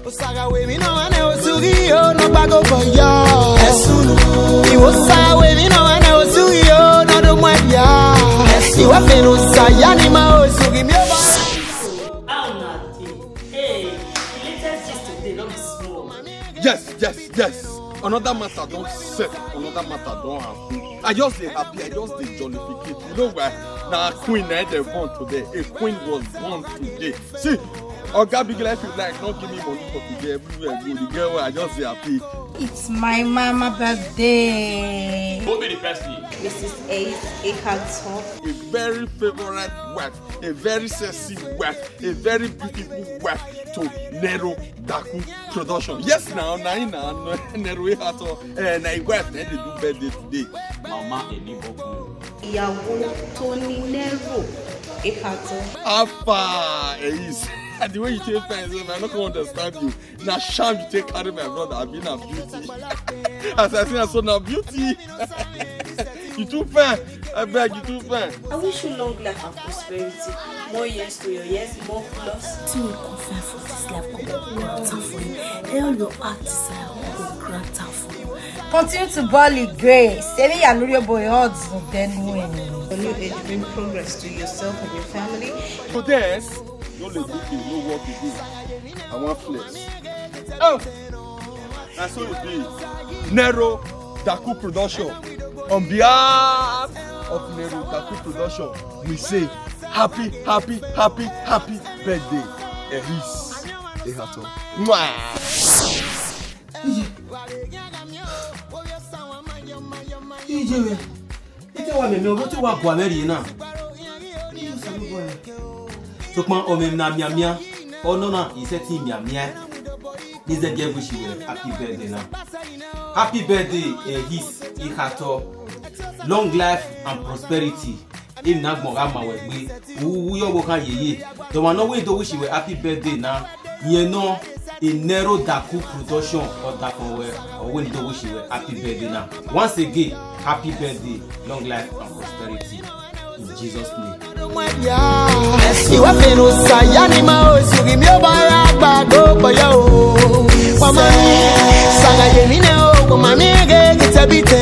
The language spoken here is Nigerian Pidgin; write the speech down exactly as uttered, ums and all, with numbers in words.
Osagawe mi no wane osuri yo no bago boyo. Esunu. Iwo sawe mi no wane osuri yo no do mwe ya. Iwa fenu sayani ma osuri mi oba. How na dey? Hey, the latest gist today no be small. Yes, yes, yes. Another matter don set. Another matter don happen. I just dey happy. I just dey jollificate. You know why? Na queen na dey born today. A queen was born today. See, Oga Big Life, if you like, don't give me money for today. Everywhere I go, the girl wey I just dey happy. It's my mama birthday. Who be the person? Missus Ace Ekaton. A very favorite wife, a very sexy wife, a very beautiful wife to Nero Daku Production. Yes, now, now, now, Nero Ehato, eh, na him wife, na dey do birthday today. Mama Eniboku. Ìyàwó Tony Nero Ekaton. How far is the way you take fine, sef, I no come understand you. Na sham you take carry my brother, abi na beauty? As I see am so, na beauty. You too fine. I beg, you too fine. I wish you long life and prosperity. More years to your years, more plus. Till you confess for this life, God will grant am for you. All your heart desire, God will grant am for you. Continue to ball with grace. Say me, Yanurio boy, odds of then win. A new age bring progress to yourself and your family. Today, no dey do thing, no work again. I wan flex. Oh, na so e be. Nero Daku Production. On behalf of Nero Daku Production, we say happy, happy, happy, happy birthday, Ehis Ehato. Mwah! Ije we. Ite wa meme obo ti wa gwa meri na. Tukpan omem na miamia. Ono na ise ti miamia. Nize ge wish you a happy birthday na. Happy birthday, Ehis Ehato. Long life and prosperity. Im na gbọ̀n ra ma wẹ̀ gbé. Owó yọ̀wọ̀ kan yèyé. Tọ̀wọ̀n náà wíńdò wíṣì wẹ̀ happy birthday na. Yẹn náà, a Nero Daku Production ọ̀dà kan wẹ̀. Ọ̀wọ́ ní tó wíṣì wẹ̀ happy birthday na. Once again, happy birthday, long life and prosperity. In Jesus' name. Ìwà fẹ̀rù sàyà ni máa ń sùn kí mi ó bá rà gbàgbó pẹ̀yà o. Wọ́n máa ń ṣàlàyé mi náà o, kò máa mi gé kí tẹ̀bí tẹ̀.